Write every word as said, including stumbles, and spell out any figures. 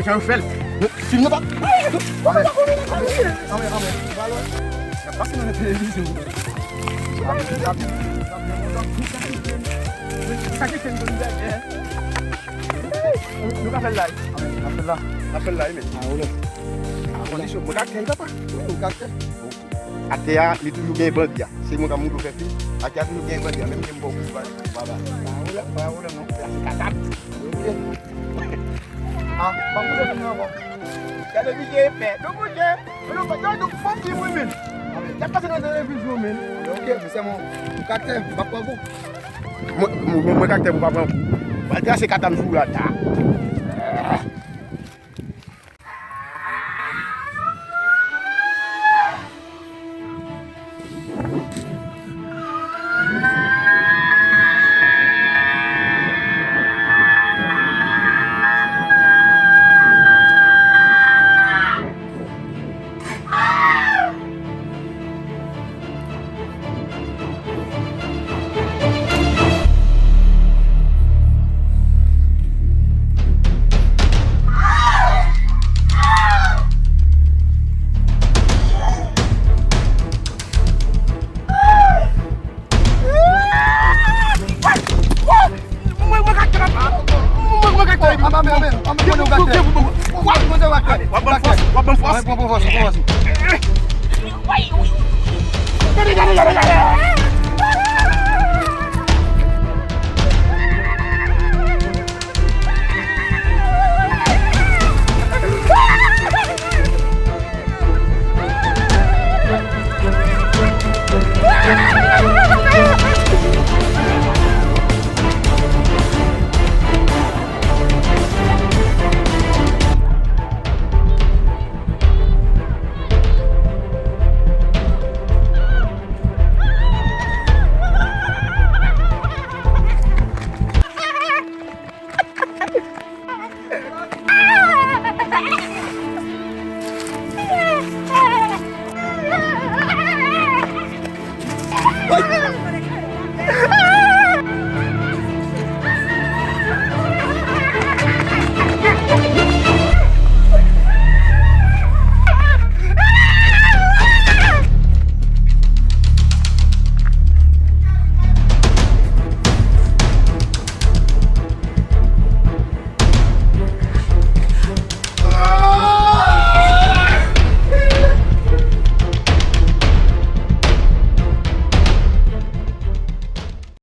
Jan yo fè l. Fim nan pa. Anmè, anmè, anmè. N ap pase nan televizyon. Sa ki fè n konn bagay. Nou ka fè l live. Anmè, n ap fè l la. N ap fè l la, wi, men. A, wè. A, kondisyon. Mwen ka kèy, papa. Mwen ka kèy. Atè a, li toujou gen bandi a. Se mwen k ap montre w fè fim. Atè a toujou gen bandi a. Menm jan m ba w kou bal, baba. Pa wè, pa wè non. La se kaka. Ok. A, pa montre fim nan ankò. Gade vije epè. Nou bouke. Men nou pa, nou fò fim wi, men. Y ap pase nan televizyon, men. Ok, men sèlman, ou ka tè, m pa pran kou. Mwen, mwen, mwen ka tè pou pa pran kou. Atè a se kaka m sou la ta. Mwen, mwen ka kè papa. Mwen, mwen ka kè. Anba, men, men, anba, konnen ou ka kè. Konnen ou ka kè. W ap ban fòs, w ap ban fòs. Pran, pran, pran fòs, pran fòs. Gade, gade, gade, gade.